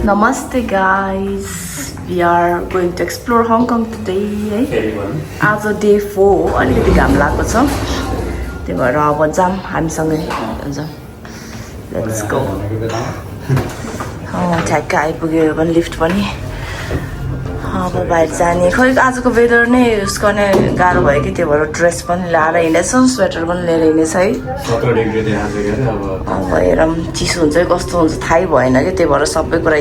Namaste guys, we are going to explore Hong Kong today. As a day 4 अलिकति घाम लागेको छ त्यही भएर अब जाम हामीसँगै लेट्स गो ठ्याक्क आइपुग्यो पनि लिफ्ट पनि अब बाहिर जाने खै आजको वेदर नै युज गर्ने गाह्रो भयो कि त्यो भएर ड्रेस पनि ल्याएर हिँडेछौँ स्वेटर पनि लिएर हिँडेछ है 17 डिग्री देखाएको छ अब हेरौँ चिसो हुन्छ कस्तो हुन्छ थाहै भएन कि त्यही भएर सबै कुरा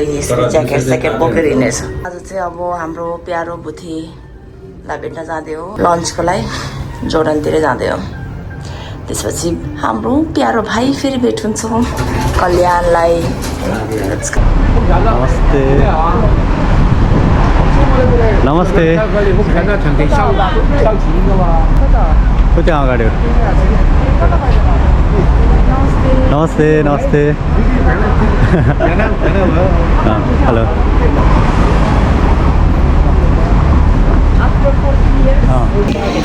ज्याकेट स्याकेट बोकेर हिँडेछ आज चाहिँ अब हाम्रो प्यारो भुथीलाई भेट्न जाँदै हो लन्चको लागि जोर्डनतिर जाँदै हो त्यसपछि हाम्रो प्यारो भाइ फेरि भेट हुन्छ कल्याणलाई नमस्ते कति अगाडि नमस्ते नमस्ते हेलो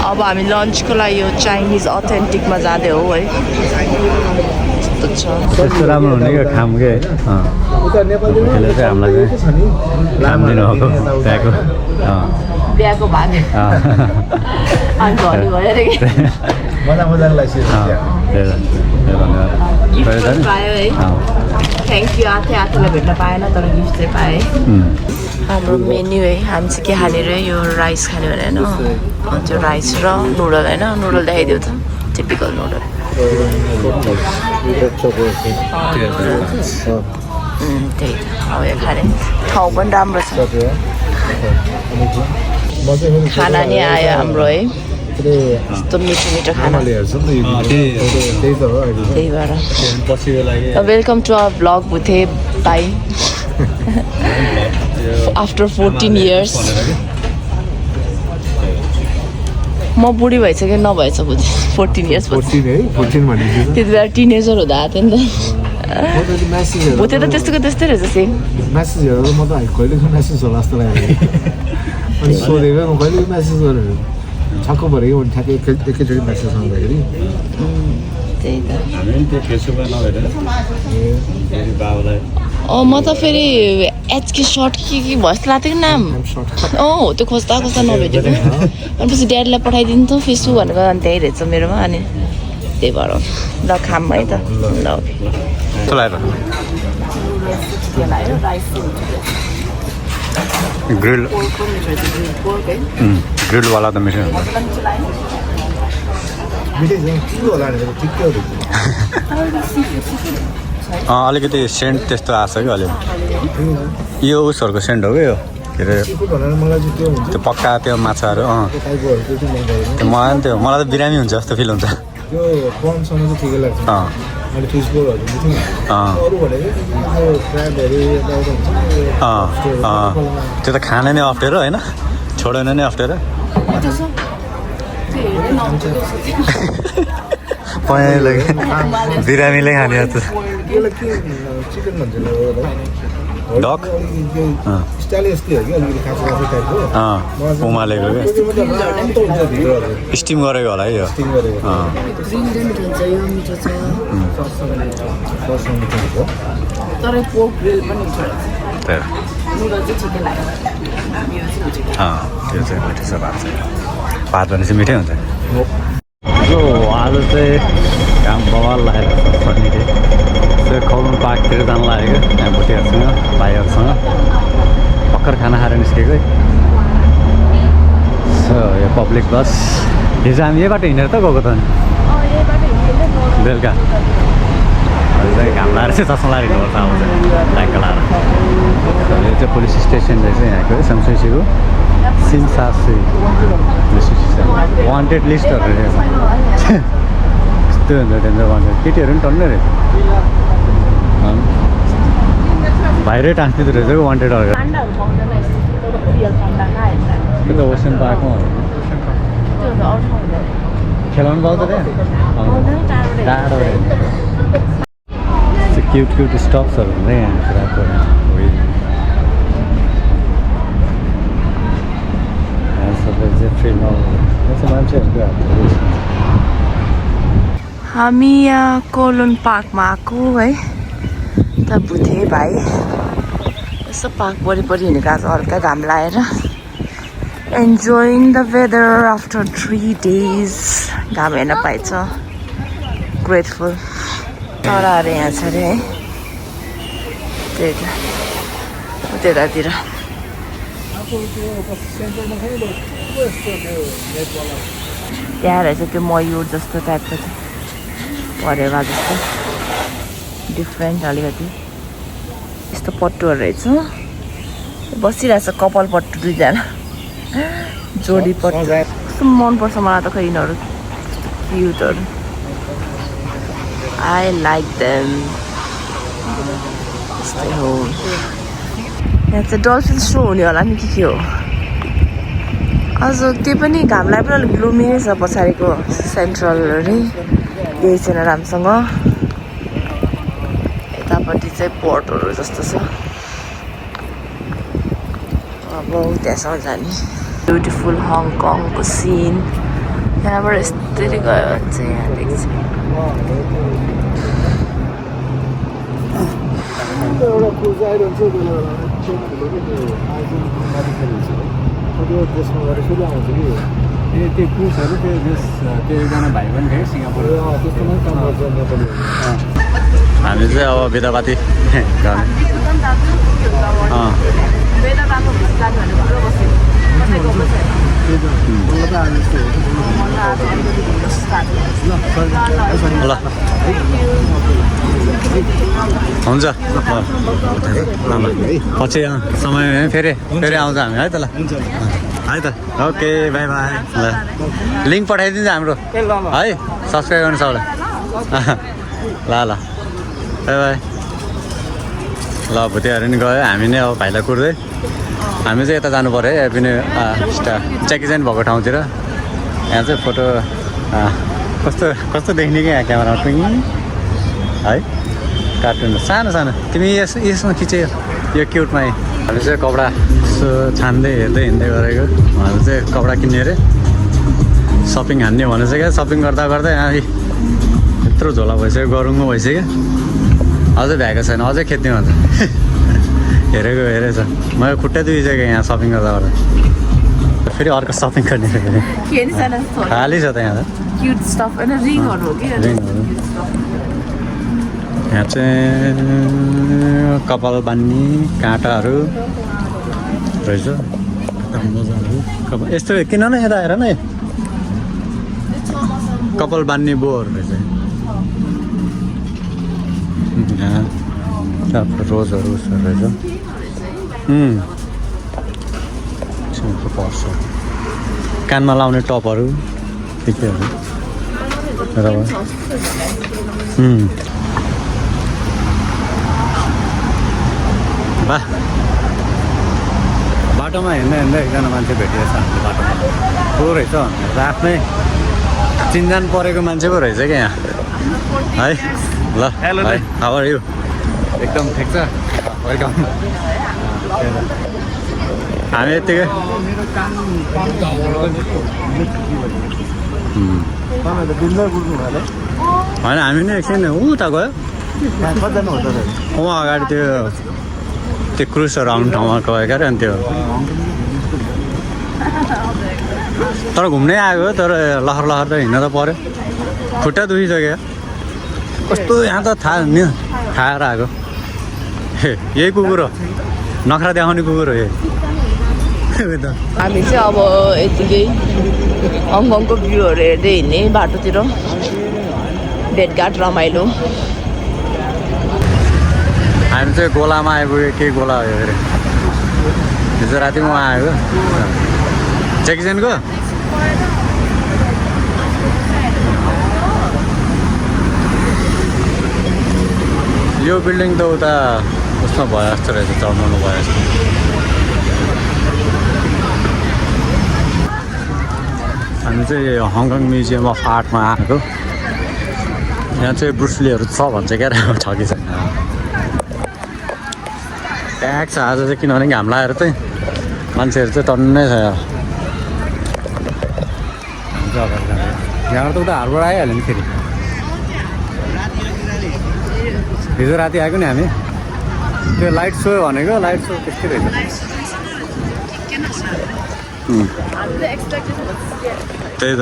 अब हामी लन्चको लागि यो चाइनिज अथेन्टिकमा जाँदै हो है त्यस्तो राम्रो हुने क्या खाम के त्यसले चाहिँ हामीलाई चाहिँ काम दिनुभएको बिहाको भाग अनि भन्नु भयो अरे पायो है थ्याङ्क यू आथैलाई भेट्न पाएन तर गिफ्ट चाहिँ पाएँ हाम्रो मेन्यू है हामी चाहिँ के खाने रह्यो यो राइस खाने भने होइन त्यो राइस र नुडल होइन नुडल देखाइदियो त टिपिकल नुडल त्यही अब यो खाने ठाउँ पनि राम्रो छ खाना नि आयो हाम्रो है यस्तो मिठो मिठो खाना त्यही भएर वेलकम टु आवर ब्लग भुथे भाइ आफ्टर 14 years म बुढी भइसक्यो नभएछ बुझ्नु 14 years त्यति बेला टिनेजर हुँदा आएको थियो नि त भुते त त्यस्तोको त्यस्तै रहेछ सेम म्यासेजहरू म त कहिलेको म्यासेज होला जस्तो लाग्यो अनि सोधेको म कहिलेको म्यासेज गरेर छक्क परेको भने ठ्याक्कै एकैचोटि म्यासेज आउँदाखेरि त्यही त बाबुलाई म त फेरि एचके सर्ट के भएछ लाग्थ्यो कि नाम हो त्यो खोज्दा खोज्दा नभेटेको अनि पछि ड्याडीलाई पठाइदिनु त फेसबुक भनेको अनि त्यही रहेछ मेरोमा अनि त्यही भएर ल खाम है त ल ग्रिलवाला त मिठो हुन्छ अलिकति सेन्ट त्यस्तो आएको छ कि अलिक यो उसहरूको सेन्ट हो कि यो के अरे त्यो पक्का त्यो माछाहरू त्यो मलाई त्यो मलाई त बिरामी हुन्छ जस्तो फिल हुन्छ त्यो त खान नै अप्ठ्यारो होइन छोडेन नै अप्ठ्यारो बिरामीले खाने डक उमालेको क्या स्टिम गरेको होला है यो त्यो चाहिँ मिठो छ भात भने चाहिँ मिठै हुन्छ जो आज चाहिँ काम बवाल लागेको छ शनिले त्यो खौलुन पार्कतिर जानु लागेको यहाँ भुटिहरूसँग भाइहरूसँग भर्खर खाना खाएर निस्केको है यो पब्लिक बस हिजो हामी यहीबाट हिँडेर त गएको त नि बेलुका अहिले चाहिँ घाम लगाएर चाहिँ चस्मा लगाएर हिँड्नुपर्छ अब चाहिँ ट्याक्क लगाएर यो चाहिँ पुलिस स्टेसन रहेछ यहाँको समसैसीको सिमसासी पुलिस स्टेसन वान्टेड लिस्टहरू रहेछ यस्तो हुन्छ डेन्जर वान्टेड केटीहरू पनि टन्नै रहेछ भाइरै टाँस्दिँदो रहेछ कि वान्टेडहरू त्यो त ओसन पार्कमा खेलाउनु पाउँछ त्यहाँ टाढो क्युट क्युट स्टप्सहरू हुन्छ यहाँ कुराको सबै चाहिँ फिल्म मान्छेहरूको हामी यहाँ कोलुन पार्कमा आएको है त भुथे भाइ यसो पार्क वरिपरि हिँडेको आज हल्का घाम लाएर enjoying the weather after 3 days घाम हेर्न पाइन्छ grateful चराहरू यहाँ छ अरे है त्यही त त्यतातिर त्यहाँ रहेछ त्यो मयूर जस्तो टाइपको परेवा जस्तो डिफ्रेन्ट अलिकति यस्तो पट्टुहरू रहेछ बसिरहेछ कपाल पट्टु दुईजना जोडी पट्टु कस्तो मनपर्छ मलाई त खै यिनीहरू क्युटहरू आई लाइक देम यस्तै हो यहाँ चाहिँ डल्फिन सो हुने होला नि के हो आज त्यो पनि घामलाई पनि अलिक ग्लुमी नै छ पछाडिको सेन्ट्रल अरे देख्दैन राम्रोसँग यतापट्टि चाहिँ पोर्टहरू जस्तो छ अब त्यहाँसम्म जाने ब्युटिफुल हङकङको सिन यहाँबाट यस्तरी गयो भने चाहिँ यहाँ देख्छ एउटा क्रुज आइरहन्छ त्यो देशमा गएर फेरि आउँछ कि त्यो क्रुजहरू त्यो एकजना भाइ पनि थियो सिङ्गापुर त्यस्तो नै काम गर्छ नेपाली हामी चाहिँ अब बेदापाती जाने ल हुन्छ पछि समय फेरि आउँछ हामी है त ल है त ओके बाई बाई ल लिङ्क पठाइदिन्छ हाम्रो है सब्सक्राइब गर्नु सबैलाई ल ल बाई बाई ल भुतियाहरू नि गयो हामी नै अब भाइलाई कुर्दै हामी चाहिँ यता जानु पऱ्यो है पनि चेकिजान भएको ठाउँतिर यहाँ चाहिँ फोटो कस्तो देख्ने कि यहाँ क्यामेरामा टुङ है कार्टुन सानो सानो तिमी यसमा खिच्यो यो क्युटमा हामी चाहिँ कपडा यसो छान्दै हेर्दै हिँड्दै गरेको उहाँहरू चाहिँ कपडा किन्ने अरे सपिङ हान्ने भनेको छ क्या सपिङ गर्दा गर्दै यहाँ यत्रो झोला भइसक्यो गरुङ्गो भइसक्यो अझै भ्याएको छैन अझै खेद्ने भन्छ हेरेछ मैले खुट्टै दुइसक्यो यहाँ सपिङ गर्दा गर्दा फेरि अर्को सपिङ गर्ने खाली छ त यहाँ त रिङहरू यहाँ चाहिँ कपाल बान्ने काँटाहरू रहेछ यस्तो किन न यता हेर न कपाल बान्ने बोहरू रहेछ यहाँ रोजहरू रहेछ पर्छ कानमा लाउने टपहरू के केहरू वाह बाटोमा हिँड्दा एकजना मान्छे भेटिएछ हाम्रो बाटोमा को रहेछ आफ्नै चिन्जान परेको मान्छे पो रहेछ क्या यहाँ है ल हेलो है हाउ आर यु एकदम ठिक छ वेलकम हामी यतिकै होइन हामी नै एकछिन उता गयो उहाँ अगाडि त्यो क्रुजहरू आउने ठाउँमा गयो क्या अनि त्यो तर घुम्नै आएको तर लहर त हिँड्न त पऱ्यो खुट्टा दुखिसक्यो कस्तो यहाँ त थाहा आएको यही कुकुर हो नखरा देखाउने कुकुर हो यही हामी चाहिँ अब यतिकै हङकङको भ्यूहरू हेर्दै हिँड्ने बाटोतिर भेटघाट रमाइलो हामी चाहिँ गोलामा आइपुग्यो के गोला हो अरे हिजो राति म आएको चेकिजनको यो बिल्डिङ त उता उसमा भयो जस्तो रहेछ चढाउनु भयो जस्तो हामी चाहिँ हङकङ म्युजियम अफ आर्टमा आएको यहाँ चाहिँ ब्रुसलीहरू छ भन्छ क्या छ कि छैन ट्याग छ आज चाहिँ किनभने घाम लगाएर चाहिँ मान्छेहरू चाहिँ टन्नै छ यहाँबाट त उता हारबाट आइहाल्यो नि फेरि हिजो राति आएको नि हामी त्यो लाइट सो भनेको लाइट सो त्यस्तै रहेछ त्यही त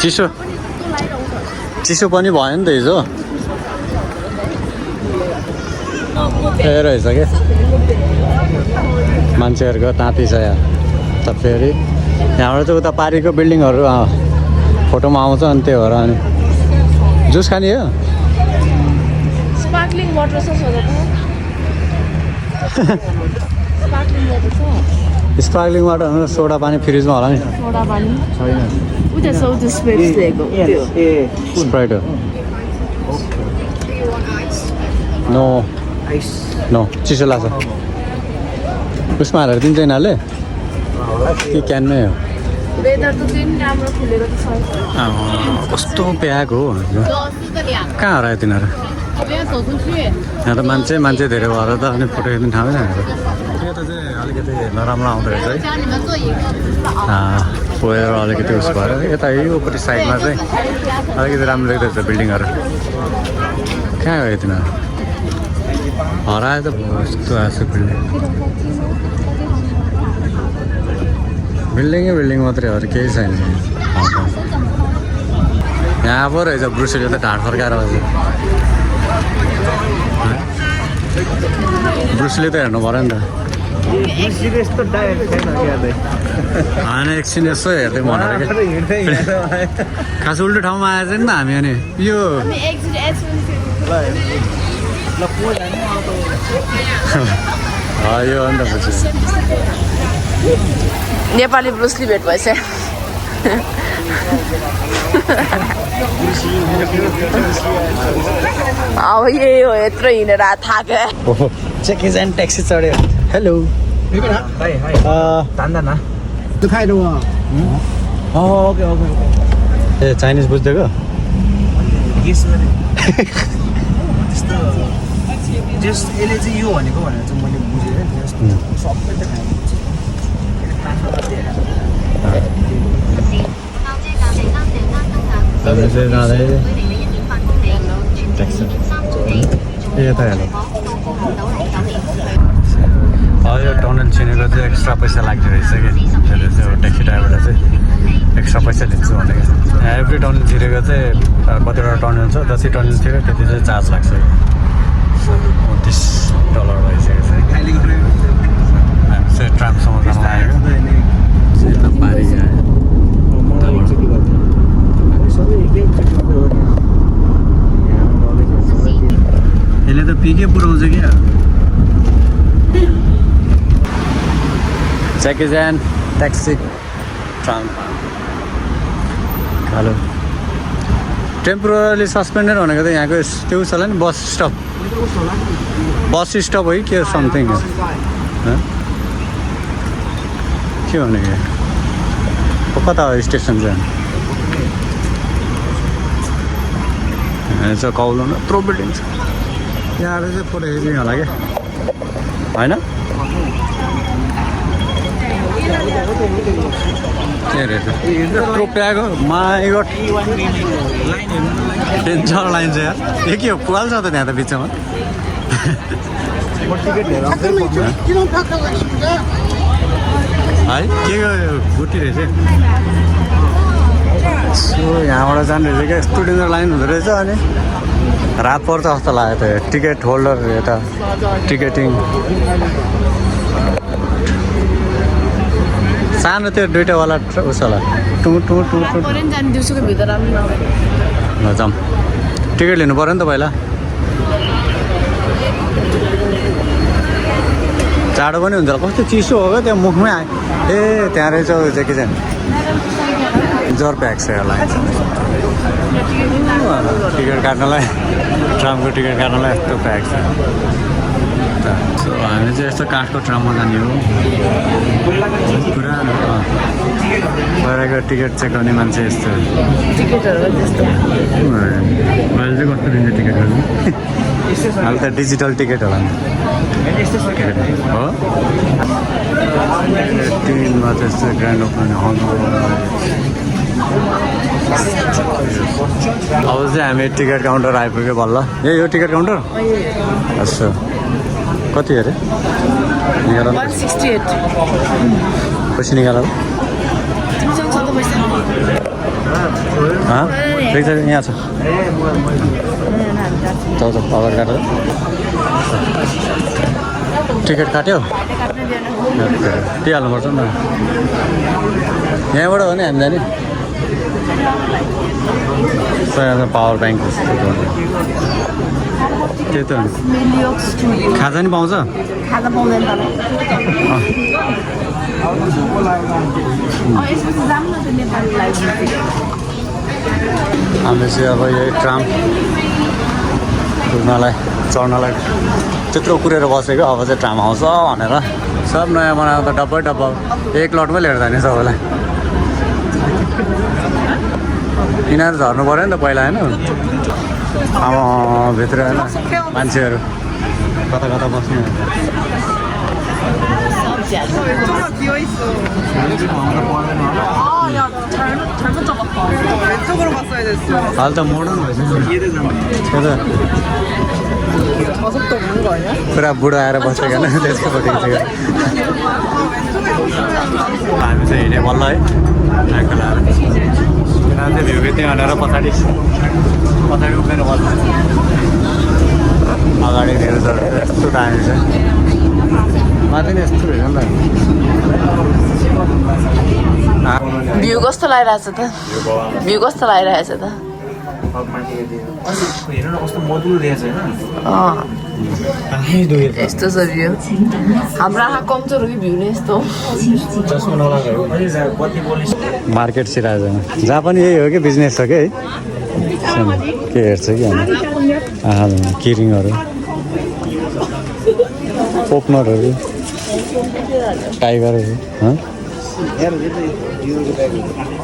चिसो चिसो पनि भयो नि त हिजो त्यही रहेछ क्या मान्छेहरूको ताती छ यहाँ त फेरि यहाँबाट चाहिँ उता पारीको बिल्डिङहरू फोटोमा आउँछ अनि त्यही भएर अनि जुस खाने हो स्पार्कलिङ वाटर छ सोधा त स्पार्कलिङ वाटर छ स्पार्कलिङ वाटर सोडा पानी फ्रिजमा होला नि सोडा पानी छैन उता छ उता स्प्राइट दिएको त्यो स्प्राइट हो नो नो चिसो लाग्छ उसमा हालेर दिन्छ यिनीहरूले कि क्यानमै हो वेदर त दिन राम्रो खुलेको त छ कस्तो प्याक हो कहाँ हरायो तिनीहरू यहाँ त मान्छे धेरै भएर त अनि फोटो खिच्नु ठाउँै छैन यो त चाहिँ अलिकति नराम्रो आउँदो रहेछ है पोएर अलिकति उस भएर यता योपट्टि साइडमा चाहिँ अलिकति राम्रो देख्दो रहेछ बिल्डिङहरू कहाँ गयो तिनीहरू हरायो त यस्तो आएको छ बिल्डिङ मात्रै हो केही छैन यहाँ पो रहेछ ब्रुसले त ढाड फर्काएर ब्रुसले त हेर्नु पऱ्यो नि त होइन एकछिन यसो हेर्दै भनेर खास उल्टो ठाउँमा आएछ नि त हामी अनि यो यो अन्त पछि नेपाली ब्रुसली भेट भएछ अब यही हो यत्रो हिँडेर थाक्यो चेकिज एन्ड ट्याक्सी चढ्यो हेलो ओके ए चाइनिज बुझ्दिएको यसले चाहिँ यो भनेको भनेर चाहिँ मैले बुझेँ सबै त यता हेलो यो टनल चिनेको चाहिँ एक्स्ट्रा पैसा लाग्दो रहेछ कि त्यसले चाहिँ ट्याक्सी ड्राइभरलाई चाहिँ एक्स्ट्रा पैसा लिन्छु भनेको छ एभ्री टनल छिरेको चाहिँ कतिवटा टनल छ जति टनल छिर्यो त्यति चाहिँ चार्ज लाग्छ $29 भइसकेको छ हामी चाहिँ ट्रामसम्म जानु लागेको पारी यसले त पिकै पुऱ्याउँछ क्या चेकिज and taxi tram hello temporarily suspended भनेको त यहाँको त्यो छ होला नि बस स्टप हो कि के समथिङ हो के भनेको कता हो स्टेसन चाहिँ यहाँ चाहिँ कौलोमा यत्रो बिल्डिङ छ यहाँ चाहिँ फोटो खिच्ने होला क्या होइन के रहेछ यत्रो प्याएको माइगट डेन्जर लाइन छ यार यो के हो पुवाल छ त त्यहाँ त बिचमा है के गुटी रहेछ सो यहाँबाट जानु रहेछ क्या यस्तो डेन्जर लाइन हुँदो रहेछ अनि रात पर्छ जस्तो लाग्यो त टिकट होल्डर यता टिकटिङ सानो त्यो दुइटावाला उस होला टु दिउँसोको भित्र राम्रो ल जाऊँ टिकट लिनु पऱ्यो नि त पहिला जाडो पनि हुन्छ कस्तो चिसो हो क्या त्यहाँ मुखमै आयो ए त्यहाँ रहेछ चाहिँ के चाहिँ जर प्याक छ यो लाइन टिकट काट्नलाई ट्रामको टिकट काट्नलाई यस्तो प्याक छ सो हामी चाहिँ यस्तो काठको ट्राममा जाने हो पुरा बाहिरको टिकट चेक गर्ने मान्छे यस्तो अहिले चाहिँ कस्तो दिन्छ टिकटहरू अहिले त डिजिटल टिकट होला नि हो ट्रेनमा त्यस्तो ग्रान्ड ओपनिङ अब चाहिँ हामी टिकट काउन्टर आइपुग्यो बल्ल ए यो टिकट काउन्टर अच्छा कति अरे निकाल 168 पैसा निकाल पैसा यहाँ छ जाऊ अगाडि काटेर टिकट काट्यो दिइहाल्नुपर्छ नि यहाँबाट हो नि हामी जाने पावर ब्याङ्क त्यही त खाजा नि पाउँछ खाजा पाउँदैन हामी चाहिँ अब यही ट्राम कुद्नलाई चढ्नलाई त्यत्रो कुरेर बसेको अब चाहिँ ट्राम आउँछ भनेर सब नयाँ बनाएको त डब्बै डब्बा एक लटमै लिएर जाने सबैलाई यिनीहरू झर्नु पऱ्यो नि त पहिला होइन अब भित्र होइन मान्छेहरू कता कता बस्ने अहिले त मोडर्न भएछ पुरा बुढो आएर बसेको होइन त्यसकोपट्टि चाहिँ हामी चाहिँ हिँडेँ बल्ल है चाहिँ भ्यू खिच्ने भनेर पछाडि उभिएर बस्छ अगाडि धेरै यस्तो दामी छ माथि नै यस्तो हेर नि त भ्यू कस्तो लागिरहेछ त भ्यू कस्तो लागिरहेछ त हेर्नु न कस्तो मधुर रहेछ होइन यस्तो छ भ्यू हाम्रो आँखा कमजोर हो कि भ्यू नै यस्तो चस्मा नलागेको कति बोलिस मार्केट छिराएको छैन जहाँ पनि यही हो कि बिजनेस छ कि है के हेर्छ कि हामी किरिङहरू ओपनरहरू टाइगरहरू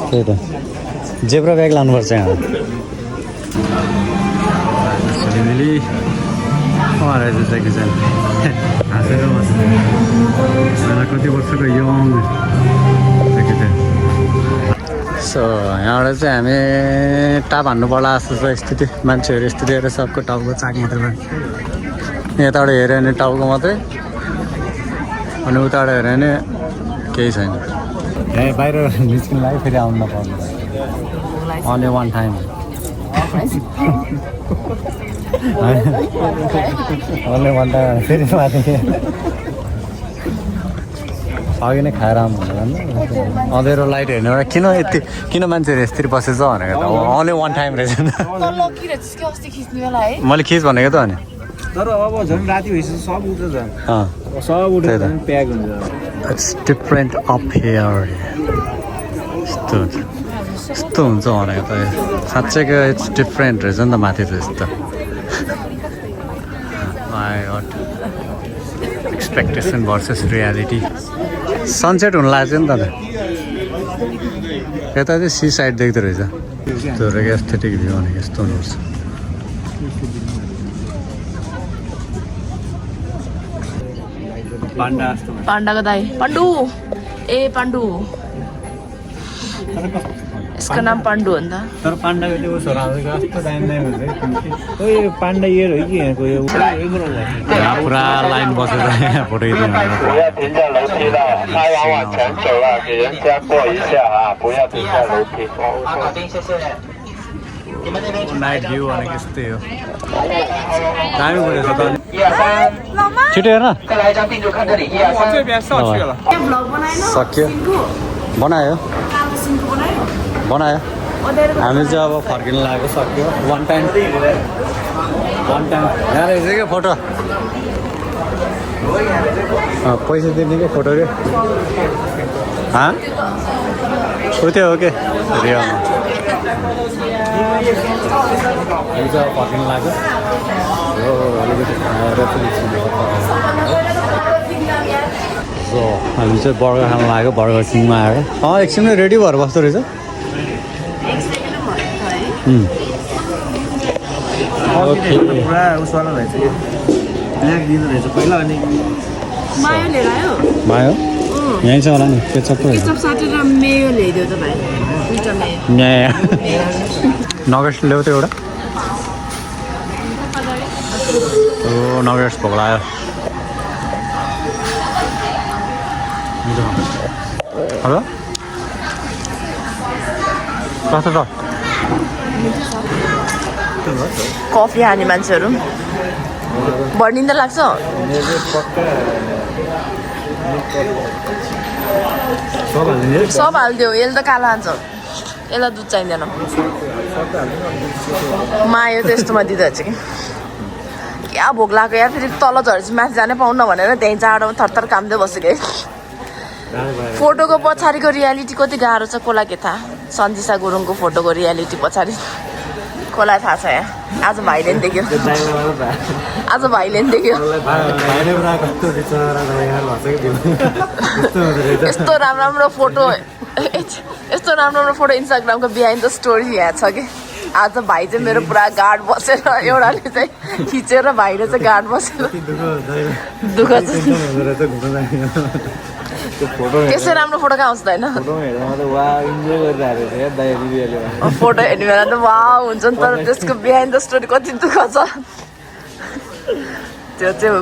त्यही त जेब्रा ब्याग लानुपर्छ यहाँ फेमिली रहेछ चाहिँ किचन हाँसेर बस्छ कति वर्षको यङ सो यहाँबाट चाहिँ हामी टाप हान्नु पर्ला जस्तो छ स्थिति मान्छेहरू स्थिति हेरेर सबको टाउको चाक मात्रै भयो यताबाट हेऱ्यो भने टाउको मात्रै अनि उताबाट हेऱ्यो भने केही छैन यहाँ बाहिर निस्किनु लागि फेरि आउनु नपाउनु only one time only one time फेरि माथि अघि नै खाएर आउनु भनेर अँधेरो लाइट हेर्ने एउटा किन मान्छेहरू यस्तरी बसेछ भनेको त अन्ली वान टाइम रहेछ मैले खिच भनेको त अनि तर अब झन् राति भइसक्यो सब उठ्छ झन् सब उठेर प्याक हुन्छ इट्स डिफरेन्ट अप हियर यस्तो हुन्छ भनेको त साँच्चैको इट्स डिफरेन्ट रहेछ नि त माथि त यस्तो एक्सपेक्टेसन भर्सेस रियालिटी सनसेट हुन लाग्छ नि त यता चाहिँ सी साइड देख्दो रहेछ त्यो एस्थेटिक भ्यू भनेको यस्तो हुनुपर्छ पाण्डाको दाई पाण्डु ए पाण्डु यसको नाम पाण्डु हो नि त तर पाण्डाको त्यो उसो कस्तो दामी हुन्छ पाण्डा इयर हो कि यहाँको पुरा लाइन बसेर यहाँ फोटो नाइट भ्यू भनेको यस्तै हो दामी परेछ त छिटो हेर सक्यो बनायो हामी चाहिँ अब फर्किनु लागेको सक्यो वान टाइम यहाँ रहेछ क्या फोटो पैसा दिने क्या फोटो क्या त्यो हो के रियलमा हामी चाहिँ अब फर्किनु लाग्यो अलिकति खाएर सो हामी चाहिँ बर्गर खानु लाग्यो बर्गर सिङमा आएर एकछिनमा रेडी भएर बस्दो रहेछ पुरा उसवाला रहेछ कि ब्ल्याक दिँदो रहेछ पहिला अनि मायो लिएर आयो मायो यहीँ छ होला नि केचप केचप साटेर मेयो ल्याइदियो त भाइ मिठो मेयो नगेट्स ल्याउ त एउटा नगेट्स भोक लाग्यो हेलो कस्तो छ कफी खाने मान्छेहरू बढी निन्दा लाग्छ सब हालिदियो यसले त कालो हान्छ यसलाई दुध चाहिँदैन मायो त यस्तोमा दिँदो रहेछ कि क्या भोक लाग्यो यार फेरि तल झरेपछि माथि जानै पाउन भनेर त्यहीँ जाडोमा थरथर कामदै बसेको है फोटोको पछाडिको रियालिटी कति गाह्रो छ कसलाई के थाहा सन्जिसा गुरुङको फोटोको रियालिटी पछाडि कसलाई थाहा छ यहाँ आज भाइले नि देख्यो आज भाइले नि देख्यो यस्तो राम्रो फोटो इन्स्टाग्रामको बिहाइन्ड द स्टोरी यहाँ छ कि आज भाइ चाहिँ मेरो पुरा गार्ड बसेर एउटाले चाहिँ खिचेर भाइले चाहिँ गार्ड बसेर दुःख त्यसै राम्रो फोटो कहाँ आउँछ त होइन फोटो हेर्ने बेला त वा हुन्छ नि तर त्यसको बिहाइन्ड द स्टोरी कति दुःख छ त्यो चाहिँ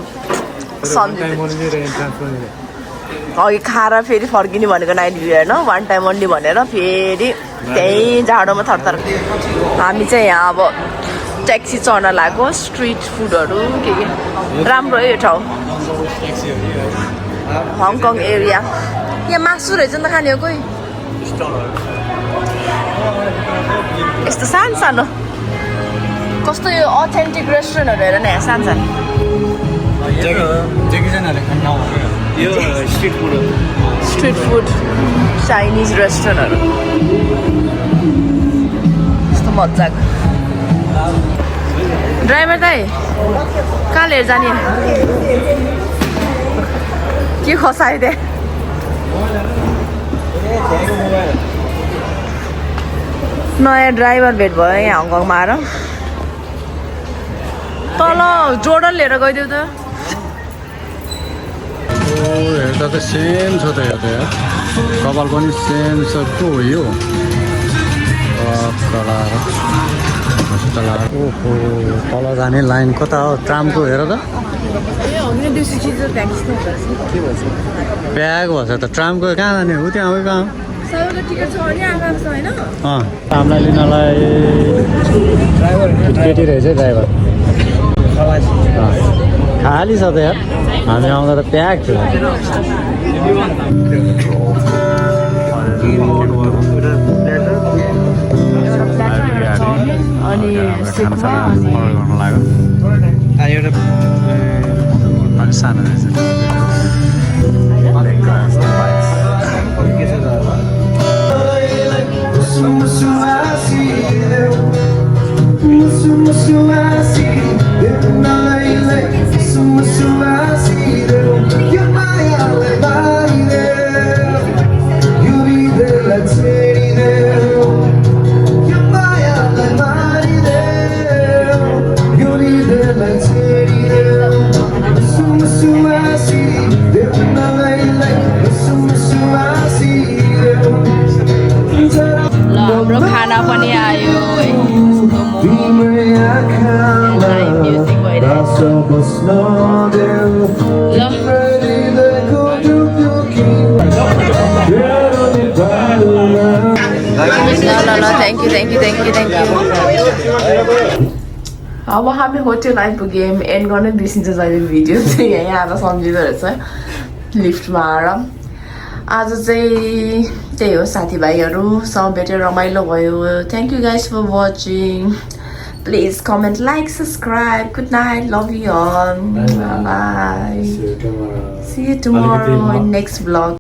अघि खाएर फेरि फर्किने भनेको नाइट भ्यू होइन वान टाइम ओन्ली भनेर फेरि त्यहीँ जाडोमा थरथर हामी चाहिँ यहाँ अब ट्याक्सी चढ्न लाग्यो स्ट्रिट फुडहरू के राम्रो है यो ठाउँ हङकङ एरिया यहाँ मासु रहेछ नि त खाने हो कोही यस्तो सानो सानो कस्तो यो अथेन्टिक रेस्टुरेन्टहरू हेर न यहाँ सानो सानो स्ट्रिट फुड चाइनिज रेस्टुरेन्टहरू यस्तो मजाको ड्राइभर दाइ कहाँ लिएर जाने के खसाइदे नयाँ ड्राइभर भेट भयो यहाँ हङकङमा आएर तल जोर्डन लिएर गइदेऊ त हेर्दा त सेम छ त यहाँ त यार कपाल पनि सेम छ को हो यो ओहो तल जाने लाइन कता हो ट्रामको हेर त ब्याग भन्छ त ट्रामको कहाँ जाने हो त्यहाँ हो कहाँ ट्रामलाई लिनलाई केटी रहेछ ड्राइभर खाली छ त यार हामी आउँदा त प्याक थियो अनि सानो रहेछ हाम्रो खाना पनि आयो म्युजिक भइरहेछ ल थ्याङ्क यू अब हामी होटेल आइपुग्यौँ एन्ड गर्नै बिर्सिन्छ जहिले भिडियो चाहिँ यहाँ आएर सम्झिँदो रहेछ लिफ्टमा आएर आज चाहिँ त्यही हो साथीभाइहरू सब भेटेर रमाइलो भयो thank you guys for watching please comment like subscribe good night love you all bye see you tomorrow in next blog